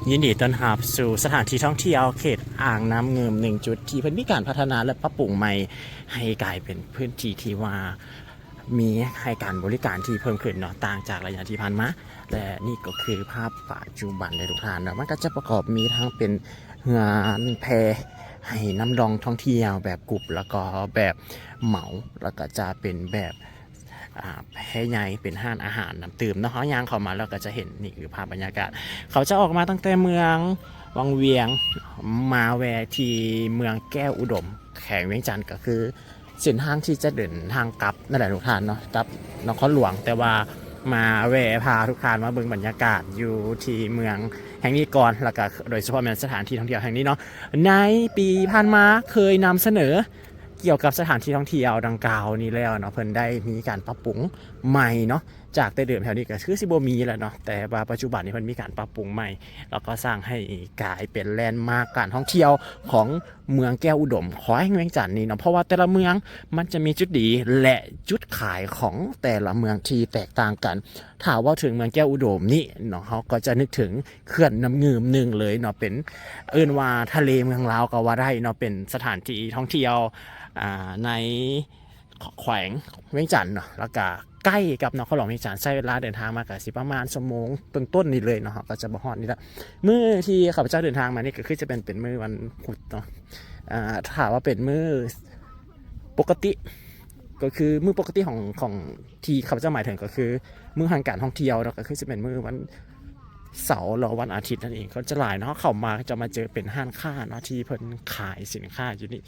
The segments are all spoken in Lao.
ຍິນດີຕ້ອນຮັບສູ່ສະຖານທີ່ທ່ອງທ່ຽວເຂດອ່າງນ້ຳງື່ມ ໜຶ່ງຈຸດທີ່ເພິ່ນມີການພັດທະນາ ແລະ ປັບປຸງໃໝ່ໃຫ້ກາຍເປັນພື້ນທີ່ທີ່ວ່າມີໃຫ້ການບໍລິການທີ່ເພີ່ມຂຶ້ນເນາະ ຕ່າງຈາກໄລຍະທີ່ຜ່ານມາ. ແລະ ນີ້ກໍຄືພາບປັດຈຸບັນເດີທຸກທ່ານເນາະ ມັນກໍຈະປະກອບມີທັງເປັນເຮືອນແພໃຫ້ນຳລ່ອງທ່ອງທ່ຽວແບບກຸ່ມ ແລ້ວກໍແບບເໝົາ ແລ້ວກໍຈະເປັນແບບ ອ່າ ແພໃຫຍ່ເປັນຮ້ານອາຫານນ້ຳດື່ມເນາະ. ເຮົາຍ່າງເຂົ້າມາແລ້ວກໍຈະເຫັນ ນີ້ຄືພາບບັນຍາກາດ ເຂົາຈະອອກມາຕັ້ງແຕ່ເມືອງວັງວຽງ ມາແວ່ທີ່ເມືອງແກ້ວອຸດົມ ແຂວງວຽງຈັນ ກໍຄືເສັ້ນທາງທີ່ຈະເດີນທາງກັບນັ້ນແຫຼະທຸກທ່ານເນາະ ກັບນະຄອນຫຼວງ ແຕ່ວ່າມາແວ່ພາທຸກທ່ານມາເບິ່ງບັນຍາກາດຢູ່ທີ່ເມືອງແຫ່ງນີ້ກ່ອນ ແລ້ວກໍໂດຍສະເພາະແມ່ນສະຖານທີ່ທ່ອງທ່ຽວແຫ່ງນີ້ເນາະ. ໃນປີຜ່ານມາເຄີຍນຳສະເໜີ ກ່ຽວກັບສະຖານທີ່ທ່ອງທ່ຽວດັ່ງກ່າວນີ້ແລ້ວເນາະ ເພິ່ນໄດ້ມີການປັບປຸງໃໝ່ເນາະ ຈາກແຕ່ເດີມແຖວນີ້ກໍຄືຊິບໍ່ມີແລ້ວເນາະ ແຕ່ວ່າປັດຈຸບັນນີ້ເພິ່ນມີການປັບປຸງໃໝ່ ແລ້ວກໍສ້າງໃຫ້ກາຍເປັນແລນມາກການທ່ອງທ່ຽວຂອງເມືອງແກ້ວອຸດົມ ແຂວງວຽງຈັນນີ້ເນາະ ເພາະວ່າແຕ່ລະເມືອງມັນຈະມີຈຸດດີ ແລະ ຈຸດຂາຍຂອງແຕ່ລະເມືອງທີ່ແຕກຕ່າງກັນ. ຖ້າເວົ້າເຖິງເມືອງແກ້ວອຸດົມນີ້ເນາະ ເຮົາກໍຈະນຶກເຖິງ ເຂື່ອນນ້ຳງື່ມ ໜຶ່ງເລີຍເນາະ ເປັນ ເອີ້ນວ່າທະເລເມືອງລາວກໍວ່າໄດ້ເນາະ ເປັນສະຖານທີ່ທ່ອງທ່ຽວ ອ່າ ໃນແຂວງວຽງຈັນເນາະ ແລ້ວກະໃກ້ກັບນະຄອນຫຼວງວຽງຈັນ ໃຊ້ເວລາເດີນທາງມາກະຊິປະມານຊົ່ວໂມງຕົ້ນໆນີ້ເລີຍເນາະ ເຮົາກໍຈະບໍ່ຮອດນີ້ລະ. ມື້ທີ່ຂ້າພະເຈົ້າເດີນທາງມານີ້ກໍຄືຈະເປັນ ເປັນມື້ວັນພຸດເນາະ ອ່າ ຖ້າວ່າເປັນມື້ ປົກກະຕິ ກໍຄືມື້ປົກກະຕິຂອງ ຂອງທີ່ຂ້າພະເຈົ້າໝາຍເຖິງ ກໍຄືມື້ແຫ່ງການທ່ອງທ່ຽວເນາະ ກໍຄືຊິເປັນມື້ວັນເສົາ ຫຼື ວັນອາທິດນັ້ນເອງ ຄົນຈະຫຼາຍເນາະ. ເຂົ້າມາຈະມາເຈີເປັນຮ້ານຄ້າເນາະ ທີ່ເພິ່ນຂາຍສິນຄ້າຢູ່ນີ້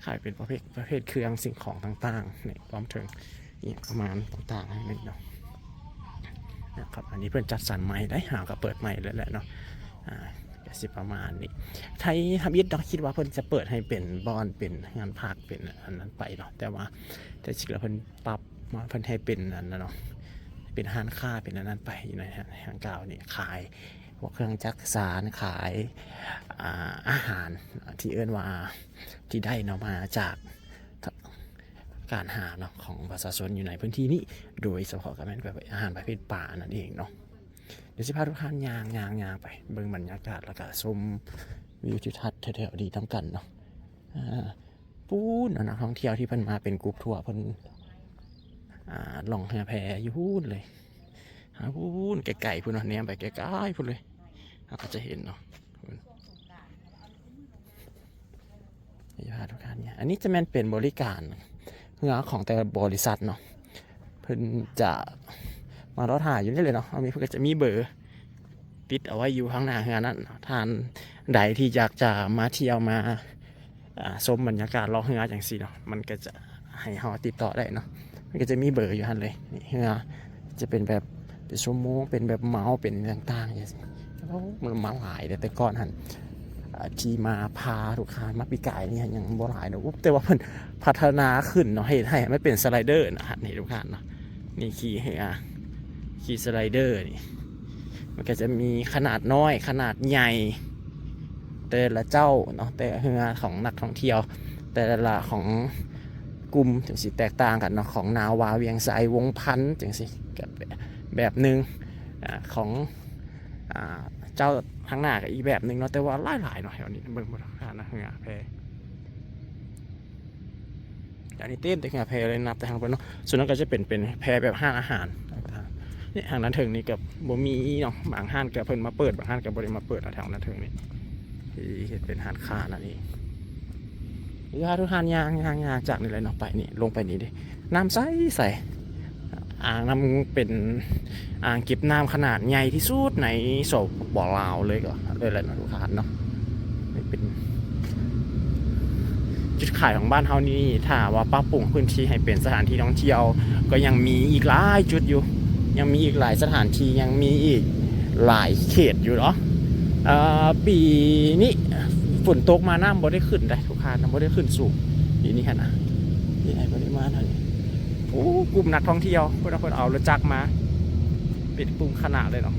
ຂາຍເປັນປະເພດ ປະເພດເຄື່ອງສິ່ງຂອງຕ່າງໆນີ້ ລວມເຖິງອີ່ຫຍັງປະມານຕ່າງໆນີ້ເນາະ. ນະຄັບ ອັນນີ້ເພິ່ນຈັດສັນໃໝ່ໄດ໋ ຫາກໍເປີດໃໝ່ແລ້ວແຫຼະເນາະ ອ່າ ກໍຊິປະມານນີ້. ໄທທຳອິດເນາະ ຄິດວ່າເພິ່ນຈະເປີດໃຫ້ເປັນບ່ອນ ເປັນເຮືອນພັກ ເປັນອັນນັ້ນໄປເນາະ ແຕ່ວ່າແຕ່ຈິງແລ້ວເພິ່ນປັບມາ ເພິ່ນໃຫ້ເປັນອັນນັ້ນເນາະ ເປັນຮ້ານຄ້າ ເປັນອັນນັ້ນໄປ ຢູ່ໃນຫ້າງ ຫ້າງກ່າວນີ້ ຂາຍພວກເຄື່ອງຈັກສານ ຂາຍ ອ່າ ອາຫານທີ່ເອີ້ນວ່າ ທີ່ໄດ້ເນາະ ມາຈາກ ການຫາເນາະ ຂອງປະຊາຊົນຢູ່ໃນພື້ນທີ່ນີ້ ໂດຍສະເພາະກໍແມ່ນແບບອາຫານປະເພດປານັ້ນເອງເນາະ. ດຽວຊິພາທຸກທ່ານຍ່າງ ຍ່າງ ຍ່າງໄປເບິ່ງບັນຍາກາດ ແລ້ວກະຊົມວິວທິວທັດແຖວໆນີ້ນຳກັນເນາະ. ອາ ປູ້ນເນາະ ນັກທ່ອງທ່ຽວທີ່ເພິ່ນມາເປັນກຸ່ມທົວ ເພິ່ນ ອ່າ ລ່ອງເຮືອແພຢູ່ພຸ້ນເລີຍ ຫາພຸ້ນໄກໆພຸ້ນເນາະ ແນມໄປໄກໆພຸ້ນເລີຍ ເຮົາກໍຈະເຫັນເນາະ. ອັນນີ້ຈະແມ່ນເປັນບໍລິການເຮືອຂອງແຕ່ລະບໍລິສັດເນາະ ເພິ່ນຈະມາລໍຖ້າຢູ່ນີ້ເລີຍເນາະ ເຮົາມີ ເພິ່ນກໍຈະມີເບີຕິດເອົາໄວ້ຢູ່ທາງໜ້າເຮືອນັ້ນເນາະ. ທ່ານໃດທີ່ຢາກຈະມາທ່ຽວມາ ອ່າ ຊົມບັນຍາກາດເລາະເຮືອຈັ່ງຊີ້ເນາະ ມັນກໍຈະໃຫ້ເຮົາຕິດຕໍ່ໄດ້ເນາະ ມັນກໍຈະມີເບີຢູ່ຫັ້ນເລີຍ. ນີ້ເຮືອຈະເປັນແບບ ເປັນຊົ່ວໂມງ ເປັນແບບເໝົາ ເປັນຕ່າງໆຈັ່ງຊີ້. ໂອ້ ມັນມາຫຼາຍເດ້ ແຕ່ກ່ອນຫັ້ນ ອ່າ ທີ່ມາພາລູກຄ້າມາປີກາຍນີ້ຍັງບໍ່ຫຼາຍດອກ ແຕ່ວ່າເພິ່ນພັດທະນາຂຶ້ນເນາະ ເຮັດໃຫ້ມັນເປັນສະໄລເດີນະ ນີ້ທຸກທ່ານເນາະ. ນີ້ຂີ່ເຮືອ ຂີ່ສະໄລເດີນີ້ ມັນກໍຈະມີຂະໜາດນ້ອຍ ຂະໜາດໃຫຍ່ ແຕ່ລະເຈົ້າເນາະ ແຕ່ເຮືອຂອງນັກທ່ອງທ່ຽວ ແຕ່ລະຂອງກຸ່ມຈັ່ງຊີ້ແຕກຕ່າງກັນເນາະ ຂອງນາວາວຽງໄຊ ວົງພັນຈັ່ງຊີ້ ກໍແບບໜຶ່ງ ອາ ຂອງ ອາ ເຈົ້າທາງໜ້າກໍອີກແບບໜຶ່ງເນາະ ແຕ່ວ່າຫຼາຍໆເນາະ ແຖວນີ້ເບິ່ງບໍ່ທັນນະ ເຮືອແພ ອັນນີ້ເຕັມແຕ່ເຮືອແພເລີຍ ນັບແຕ່ທາງເພິ່ນເນາະ. ສ່ວນນັ້ນກໍຈະເປັນ ເປັນແພແບບຮ້ານອາຫານຕ່າງໆ ນີ້ທາງດ້ານເທິງນີ້ກໍບໍ່ມີເນາະ ບາງຮ້ານກໍເພິ່ນມາເປີດ ບາງຮ້ານກໍບໍ່ໄດ້ມາເປີດເນາະ ທາງດ້ານເທິງນີ້ ທີ່ເຮັດເປັນຮ້ານຄ້ານັ້ນເອງ. ເວລາທຸກທ່ານຍ່າງ ຍ່າງ ຍ່າງຈາກນີ້ເລີຍເນາະ ໄປນີ້ ລົງໄປນີ້ເດ້ ນ້ຳໃສໆ ອ່າງນ້ຳ ເປັນອ່າງເກັບນ້ຳຂະໜາດໃຫຍ່ທີ່ສຸດໃນ ສປປ ລາວ ເລີຍກໍເລີຍແຫຼະເນາະ ທຸກທ່ານເນາະ. ນີ້ເປັນຈຸດຂາຍຂອງບ້ານເຮົານີ້ ຖ້າວ່າປັບປຸງພື້ນທີ່ໃຫ້ເປັນສະຖານທີ່ທ່ອງທ່ຽວ ກໍຍັງມີອີກຫຼາຍຈຸດຢູ່ ຍັງມີອີກຫຼາຍສະຖານທີ່ ຍັງມີອີກຫຼາຍເຂດຢູ່ເນາະ. ເອີ ປີນີ້ຝົນຕົກມາ ນ້ຳບໍ່ໄດ້ຂຶ້ນໃດ໋ ທຸກທ່ານ ນ້ຳບໍ່ໄດ້ຂຶ້ນສູງປີນີ້ຫັ້ນນະ ປີນີ້ບໍ່ໄດ້ມານັ້ນ. ໂອ້ ກຸ່ມນັກທ່ອງທ່ຽວ ເພິ່ນ ເພິ່ນເອົາລົດຈັກມາ ເປັນກຸ່ມຄະນະເລີຍເນາະ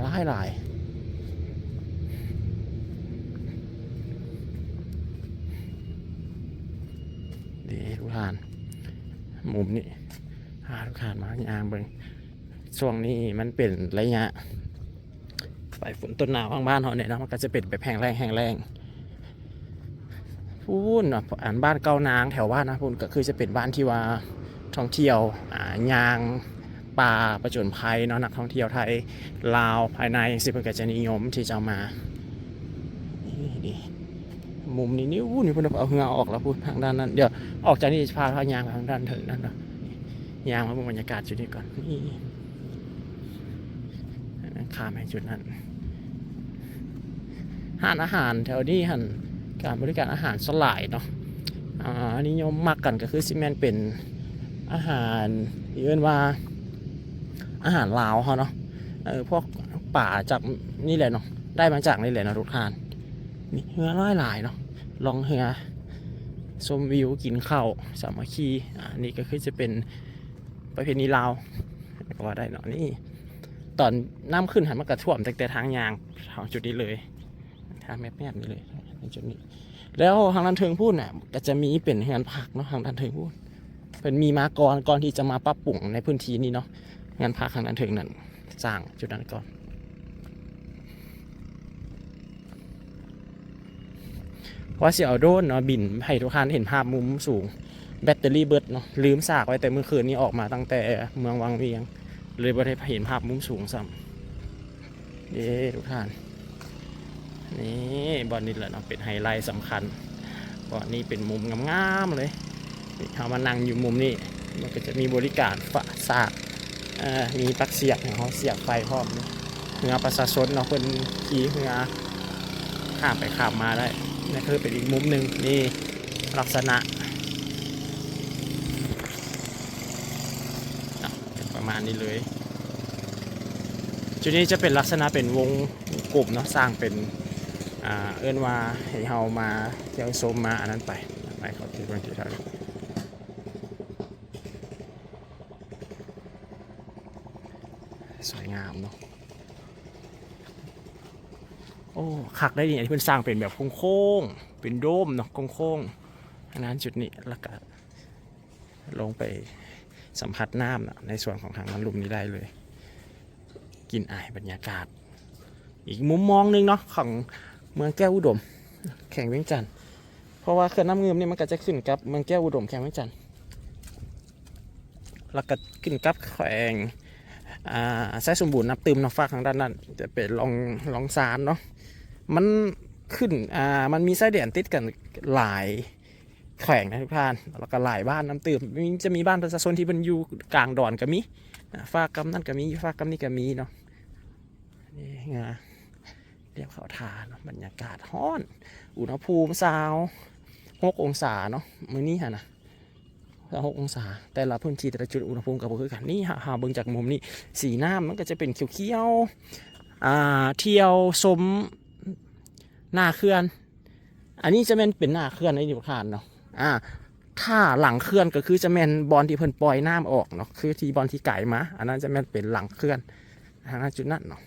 ຫຼາຍໆ ເດ້. ທ່ານ ມຸມນີ້ ພາທຸກທ່ານມາຍ່າງເບິ່ງ. ຊ່ວງນີ້ມັນເປັນໄລຍະປາຍຝົນຕົ້ນໜາວຂອງບ້ານເຮົານີ້ເນາະ, ມັນກໍຈະເປັນແບບແຫ້ງແລ້ງ ແຫ້ງແລ້ງ. ພຸ້ນເນາະ ອັນບ້ານເກົ້ານາງແຖວບ້ານນະພຸ້ນ ກໍຄືຈະເປັນບ້ານທີ່ວ່າທ່ອງທ່ຽວ ອ່າ ຍ່າງປ່າປະຈົນໄພເນາະ, ນັກທ່ອງທ່ຽວໄທ ລາວ ພາຍໃນຈັ່ງຊີ້ ເພິ່ນກໍຈະນິຍົມທີ່ຈະເອົາມາ. ນີ້ ນີ້ ມຸມນີ້ ນີ້ ໂອ້ ນີ້ເພິ່ນເອົາເຮືອອອກແລ້ວພຸ້ນ ທາງດ້ານນັ້ນ. ດຽວອອກຈາກນີ້ຈະພາ ພາຍ່າງໄປທາງດ້ານເທິງນັ້ນເນາະ. ຍ່າງມາເບິ່ງບັນຍາກາດຈຸດນີ້ກ່ອນ. ນີ້ ຂ້າມໄປຈຸດນັ້ນ. ຮ້ານອາຫານແຖວນີ້ຫັ້ນ ການບໍລິການອາຫານສ່ວນຫຼາຍເນາະ ອ່າ ນິຍົມມັກກັນກໍຄືຊິແມ່ນເປັນອາຫານທີ່ເອີ້ນວ່າອາຫານລາວເຮົາເນາະ. ເອີ ພວກປາຈາກນີ້ແຫຼະເນາະ, ໄດ້ມາຈາກນີ້ແຫຼະເນາະທຸກທ່ານ. ມີເຮືອຫຼາຍໆເນາະ, ລ່ອງເຮືອ ຊົມວິວ ກິນເຂົ້າ ສາມັກຄີ. ອ່າ ນີ້ກໍຄືຈະເປັນປະເພນີລາວກໍວ່າໄດ້ເນາະ. ນີ້ ຕອນນ້ຳຂຶ້ນຫັ້ນ ມັນກະຖ້ວມຕັ້ງແຕ່ທາງຍ່າງເຂົ້າຈຸດນີ້ເລີຍ, ທາງແມບໆນີ້ເລີຍ ໃນຈຸດນີ້. ແລ້ວທາງດ້ານເທິງພຸ້ນນະ ກະຈະມີເປັນເຮືອນພັກເນາະ, ທາງດ້ານເທິງພຸ້ນ ເພິ່ນມີມາກ່ອນ ກ່ອນທີ່ຈະມາປັບປຸງໃນພື້ນທີ່ນີ້ເນາະ. ເຮືອນພັກທາງດ້ານເທິງນັ້ນ ສ້າງຈຸດນັ້ນກ່ອນ. ວ່າຊິເອົາໂດຣນເນາະ ບິນໃຫ້ທຸກທ່ານເຫັນພາບມຸມສູງ. ແບັດເຕີຣີເບິດເນາະ, ລືມສາກໄວ້ແຕ່ມື້ຄືນນີ້, ອອກມາຕັ້ງແຕ່ເມືອງວັງວຽງ ເລີຍບໍ່ໄດ້ເຫັນພາບມຸມສູງຊ້ຳ. ເດ້ທຸກທ່ານ, ນີ້ບ່ອນນີ້ແຫຼະເນາະ ເປັນໄຮໄລສຳຄັນ. ບ່ອນນີ້ເປັນມຸມງາມໆເລີຍ. ນີ້ ເຮົາມານັ່ງຢູ່ມຸມນີ້ ມັນກໍຈະມີບໍລິການຝາກສາກ ເອີ ມີປັກສຽກໃຫ້ເຮົາສຽບໄຟພ້ອມ. ເຮືອປະຊາຊົນເນາະ ເພິ່ນຂີ່ເຮືອຂ້າມໄປຂ້າມມາໄດ້. ນີ້ຄືເປັນອີກມຸມໜຶ່ງ. ນີ້ລັກສະນະເນາະ ເປັນປະມານນີ້ເລີຍ. ຈຸດນີ້ຈະເປັນລັກສະນະເປັນວົງກົມເນາະ, ສ້າງເປັນ ອ່າ ເອີ້ນວ່າໃຫ້ເຮົາມາທ່ຽວຊົມ ມາອັນນັ້ນໄປ ໄປເຂົ້າທີ່ເບິ່ງທີ່ທ່ານ. ສວຍງາມເນາະ. ໂອ້ ຄັກໄດ໋ນີ້, ອັນນີ້ເພິ່ນສ້າງເປັນແບບໂຄ້ງໆ ເປັນໂດມເນາະ ໂຄ້ງໆ ອັນນັ້ນຈຸດນີ້. ແລ້ວກະລົງໄປສຳຜັດນ້ຳເນາະ ໃນສ່ວນຂອງທາງດ້ານລຸ່ມນີ້ໄດ້ເລີຍ. ກິ່ນອາຍບັນຍາກາດ ອີກມຸມມອງໜຶ່ງເນາະ ຂອງເມືອງແກ້ວອຸດົມ ແຂວງວຽງຈັນ. ເພາະວ່າເຂື່ອນນ້ຳງື່ມນີ້ ມັນກໍຈະຂຶ້ນກັບເມືອງແກ້ວອຸດົມ ແຂວງວຽງຈັນ ແລ້ວກໍຂຶ້ນກັບແຂວງ ອ່າ ໄຊສົມບູນ ນ້ຳຕື່ມເນາະ. ຟາກທາງດ້ານນັ້ນຈະເປັນລອງ ລອງຊານເນາະ. ມັນຂຶ້ນ ອ່າ ມັນມີຊາຍແດນຕິດກັນຫຼາຍແຂວງນະທຸກທ່ານ, ແລ້ວກໍຫຼາຍບ້ານນ້ຳຕື່ມ. ມີ ຈະມີບ້ານປະຊາຊົນທີ່ເພິ່ນຢູ່ກາງດອນກໍມີ, ຟາກກຳນັ້ນກໍມີ ຟາກກຳນີ້ກໍມີເນາະ. ນີ້ງາ ລຽບເຂົ້າທ່າເນາະ, ບັນຍາກາດຮ້ອນ, ອຸນຫະພູມຊາວຫົກອົງສາເນາະ ມື້ນີ້ຫັ້ນນະ ຊາວຫົກອົງສາ. ແຕ່ລະພື້ນທີ່ແຕ່ລະຈຸດອຸນຫະພູມກໍບໍ່ຄືກັນ. ນີ້ ຫາ ຫາເບິ່ງຈາກມຸມນີ້ ສີນ້ຳມັນກໍຈະເປັນຂຽວໆ ອ່າ ທ່ຽວຊົມໜ້າເຂື່ອນ. ອັນນີ້ຈະແມ່ນເປັນໜ້າເຂື່ອນໃນນິວຄານເນາະ. ອ່າ ຖ້າຫຼັງເຂື່ອນກໍຄືຈະແມ່ນບ່ອນທີ່ເພິ່ນປ່ອຍນ້ຳອອກເນາະ, ຄືທີ່ບ່ອນທີ່ໄກມາ ອັນນັ້ນຈະແມ່ນເປັນຫຼັງເຂື່ອນ ທາງນັ້ນຈຸດນັ້ນເນາະ.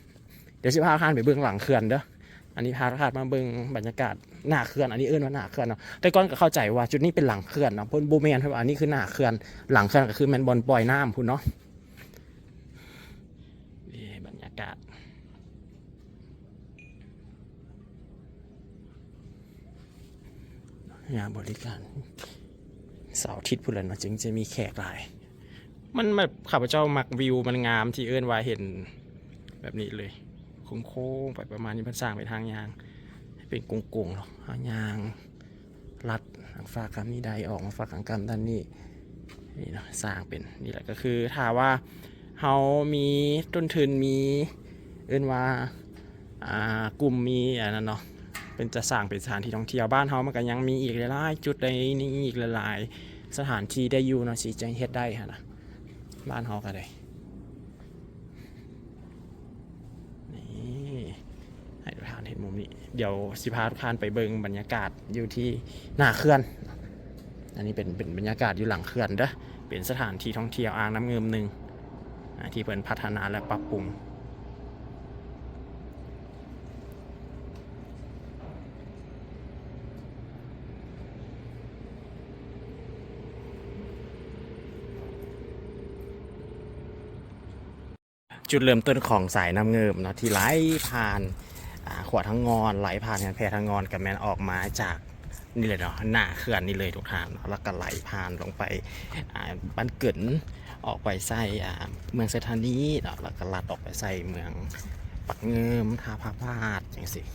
ດຽວຊິພາທ່ານໄປເບິ່ງຫຼັງເຂື່ອນເດີ. ອັນນີ້ພາທ່ານມາເບິ່ງບັນຍາກາດໜ້າເຂື່ອນ, ອັນນີ້ເອີ້ນວ່າໜ້າເຂື່ອນເນາະ. ແຕ່ກ່ອນກໍເຂົ້າໃຈວ່າຈຸດນີ້ເປັນຫຼັງເຂື່ອນເນາະ, ເພິ່ນບໍ່ແມ່ນ, ເພາະວ່າອັນນີ້ຄືໜ້າເຂື່ອນ, ຫຼັງເຂື່ອນກໍຄືແມ່ນບ່ອນປ່ອຍນ້ຳພຸ້ນເນາະ. ນີ້ບັນຍາກາດ ຍາມບໍລິການ ເສົາອາທິດພຸ້ນແຫຼະເນາະ ຈຶ່ງຈະມີແຂກຫຼາຍ. ມັນແບບ ຂ້າພະເຈົ້າມັກວິວມັນງາມ ທີ່ເອີ້ນວ່າເຫັນແບບນີ້ເລີຍ ໂຄ້ງໆໄປປະມານນີ້. ເພິ່ນສ້າງເປັນທາງຍ່າງ ເປັນໂຄ້ງໆເນາະ, ເຮົາຍ່າງລັດທາງຟາກຂ້າງນີ້ໄດ້ ອອກມາຟາກຂ້າງກ້ຳດ້ານນີ້. ນີ້ເນາະ ສ້າງເປັນນີ້ແຫຼະ. ກໍຄືຖ້າວ່າເຮົາມີຕົ້ນທຶນ ມີ ເອີ້ນວ່າ ອ່າ ກຸ່ມມີອັນນັ້ນເນາະ ເພິ່ນຈະສ້າງເປັນສະຖານທີ່ທ່ອງທ່ຽວ. ບ້ານເຮົາມັນກໍຍັງມີອີກຫຼາຍໆຈຸດໃນນີ້ ອີກຫຼາຍໆສະຖານທີ່ໄດ້ຢູ່ເນາະ ທີ່ຈະເຮັດໄດ້ຫັ້ນນະ ບ້ານເຮົາກໍໄດ້. ນີ້ ໃຫ້ທຸກທ່ານເຫັນມຸມນີ້. ດຽວຊິພາທຸກທ່ານໄປເບິ່ງບັນຍາກາດຢູ່ທີ່ໜ້າເຂື່ອນ. ອັນນີ້ເປັນ ເປັນບັນຍາກາດຢູ່ຫຼັງເຂື່ອນເດີ, ເປັນສະຖານທີ່ທ່ອງທ່ຽວອ່າງນ້ຳງື່ມໜຶ່ງ ອ່າ ທີ່ເພິ່ນພັດທະນາ ແລະ ປັບປຸງ. ຈຸດເລີ່ມຕົ້ນຂອງສາຍນ້ຳເງິມເນາະ ທີ່ໄຫຼຜ່ານ ອ່າ ຂົວທັງງອນ ໄຫຼຜ່ານເຮືອນແພທັງງອນ ກໍແມ່ນອອກມາຈາກນີ້ເລີຍເນາະ ໜ້າເຂື່ອນນີ້ເລີຍທຸກທ່ານເນາະ ແລ້ວກໍໄຫຼຜ່ານລົງໄປ ອ່າ ບ້ານເກີນ ອອກໄປໃສ່ ອ່າ ເມືອງໄຊທານີເນາະ ແລ້ວກໍລັດອອກໄປໃສ່ເມືອງປາກເງິມ ທ່າພະບາດ ຈັ່ງຊີ້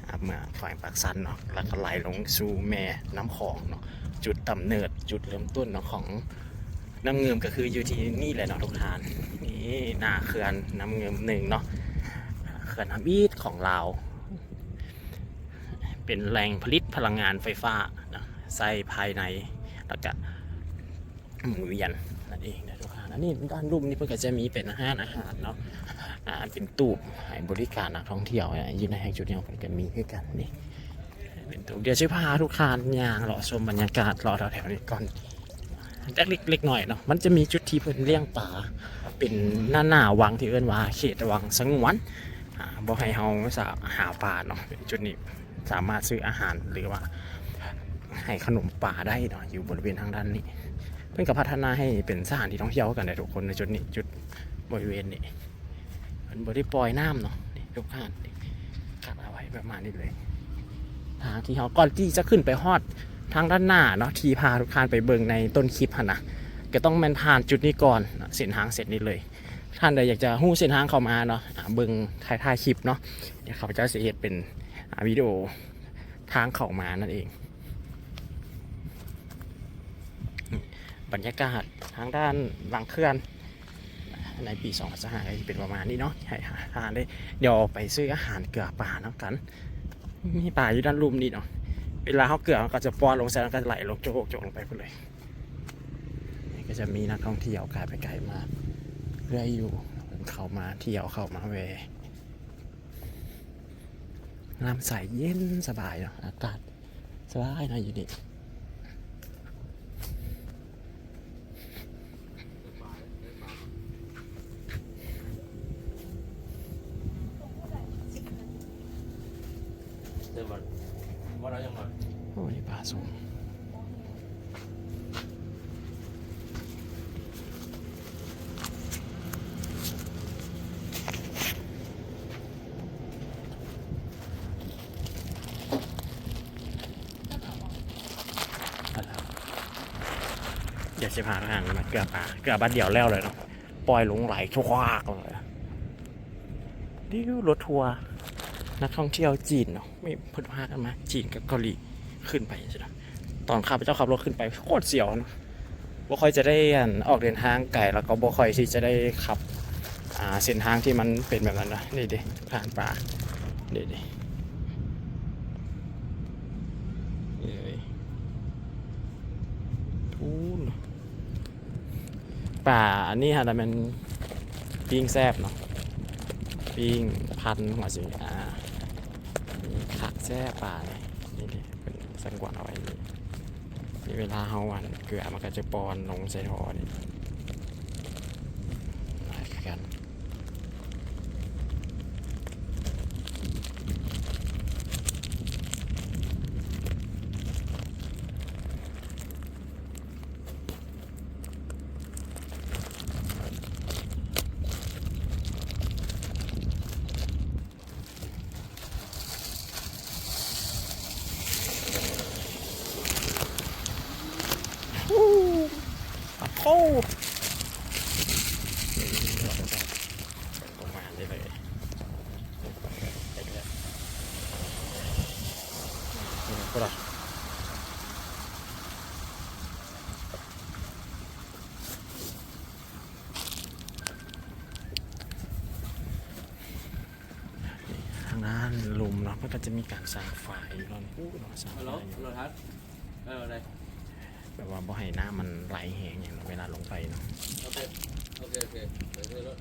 ອ່າ ເມືອງແຂວງປາກຊັນເນາະ ແລ້ວກໍໄຫຼລົງສູ່ແມ່ນ້ຳຂອງເນາະ ຈຸດກຳເນີດ ຈຸດເລີ່ມຕົ້ນເນາະ ຂອງ ນ້ຳເງິມກໍຄືຢູ່ທີ່ນີ້ແຫຼະເນາະທຸກທ່ານ ນີ້ໜ້າເຂື່ອນນ້ຳເງິມໜຶ່ງເນາະ ເຂື່ອນທຳອິດຂອງລາວ ເປັນແຫຼ່ງຜະລິດພະລັງງານໄຟຟ້າເນາະ ໃຊ້ພາຍໃນ ແລ້ວກະໝູນວຽນນັ້ນເອງເນາະທຸກທ່ານ. ອັນນີ້ດ້ານລຸ່ມນີ້ເພິ່ນກໍຈະມີເປັນຮ້ານອາຫານເນາະ ອ່າ ເປັນຕູບໃຫ້ບໍລິການນັກທ່ອງທ່ຽວ ຢູ່ໃນແຫ່ງຈຸດນີ້ເພິ່ນກໍມີຄືກັນນີ້. ເປັນໂຕ ດຽວຊິພາທຸກທ່ານຍ່າງເລາະຊົມບັນຍາກາດເລາະແຖວໆນີ້ກ່ອນ ຈັກເລັກໆນ້ອຍໆເນາະ. ມັນຈະມີຈຸດທີ່ເພິ່ນລ້ຽງປາ ເປັນໜ້າໆວັງ ທີ່ເອີ້ນວ່າເຂດວັງສະຫງວນ ອ່າ ບໍ່ໃຫ້ເຮົາສາ ຫາປາເນາະ. ເປັນຈຸດນີ້ສາມາດຊື້ອາຫານ ຫຼືວ່າໃຫ້ຂະໜົມປາໄດ້ເນາະ ຢູ່ບໍລິເວນທາງດ້ານນີ້. ເພິ່ນກໍພັດທະນາໃຫ້ເປັນສະຖານທີ່ທ່ອງທ່ຽວຄືກັນເດ້ທຸກຄົນ ໃນຈຸດນີ້ ຈຸດບໍລິເວນນີ້. ເພິ່ນບໍ່ໄດ້ປ່ອຍນ້ຳເນາະ ນີ້ທຸກທ່ານ ນີ້ ກັກເອົາໄວ້ປະມານນີ້ເລີຍ. ທາງທີ່ເຮົາ ກ່ອນທີ່ຈະຂຶ້ນໄປຮອດທາງດ້ານໜ້າເນາະ ທີ່ພາທຸກທ່ານໄປເບິ່ງໃນຕົ້ນຄລິບຫັ້ນນະ ກໍຕ້ອງແມ່ນຜ່ານຈຸດນີ້ກ່ອນເນາະ ເສັ້ນທາງເສັ້ນນີ້ເລີຍ. ທ່ານໃດຢາກຈະຮູ້ເສັ້ນທາງເຂົ້າມາເນາະ ອ່າ ເບິ່ງທ້າຍໆຄລິບເນາະ ດຽວຂ້າພະເຈົ້າຊິເຮັດເປັນ ອ່າ ວິດີໂອທາງເຂົ້າມານັ້ນເອງ. ບັນຍາກາດທາງດ້ານຫຼັງເຂື່ອນ ໃນປີສອງພັນຊາວຫ້າ ກໍຈະເປັນປະມານນີ້ເນາະ ໃຫ້ທ່ານໄດ້ ດຽວໄປຊື້ອາຫານເກືອປານຳກັນ. ມີປາຢູ່ດ້ານລຸ່ມນີ້ເນາະ ເວລາເຮົາເກືອມັນກໍຈະປ່ອຍລົງໃສ່ ແລ້ວກໍໄຫຼລົງໂຈກໆລົງໄປພຸ້ນເລີຍ. ນີ້ກໍຈະມີນັກທ່ອງທ່ຽວກາຍໄປກາຍມາເລື້ອຍຢູ່ ເພິ່ນເຂົ້າມາທ່ຽວ ເຂົ້າມາແວ່ ນ້ຳໃສເຢັນສະບາຍເນາະ ອາກາດ ສະບາຍເນາະຢູ່ນີ້. ໂອ້ ນີ້ປາສູງ. ດຽວຊິພາທ່ານມາເກືອປາ ເກືອບາດດຽວແລ້ວເລີຍເນາະ ປ່ອຍລົງໄຫຼຊວກເລີຍ. ດິ້ວລົດທົວນັກທ່ອງທ່ຽວຈີນເນາະ ມີເພິ່ນພາກັນມາ ຈີນກັບເກົາຫຼີ ຂຶ້ນໄປຊີ້ນະ. ຕອນຂ້າພະເຈົ້າຂັບລົດຂຶ້ນໄປໂຄດສຽວເນາະ ບໍ່ຄ່ອຍຈະໄດ້ ອັນ ອອກເດີນທາງໄກ ແລ້ວກໍບໍ່ຄ່ອຍທີ່ຈະໄດ້ຂັບ ອ່າ ເສັ້ນທາງທີ່ມັນເປັນແບບນັ້ນນະ. ນີ້ເດ້ ຜ່ານປ່າ ນີ້ເດ້ ນີ້ເລີຍ ພຸ້ນ. ປາອັນນີ້ຫັ້ນລະແມ່ນປີ້ງແຊບເນາະ ປີ້ງພັນຫົວຊິງອາ ຄັກແຊບປານີ້. ນີ້ເດ້ ເພິ່ນສັງກວນເອົາໄວ້ນີ້ ນີ້ເວລາເຮົາ ອັນ ເກືອມັນກໍຈະປ່ອນລົງໃສ່ທໍ່ນີ້ ຫຼາຍຄືກັນ. ໂອ້ ປາໂທ້ ປະມານນີ້ເລີຍ ເຫັນບໍ່ລະ? ທາງດ້ານລຸ່ມເນາະ ມັນກໍຈະມີການສ້າງຝາຍຢູ່ເນາະ ປູເນາະ ສ້າງຝາຍຢູ່ ແບບວ່າບໍ່ໃຫ້ນ້ຳມັນໄຫຼແຮງຫຍັງເນາະ ເວລາລົງໄປເນາະ. ໂອເຄ ໂອເຄ ໂອເຄ ໄປເລີຍ.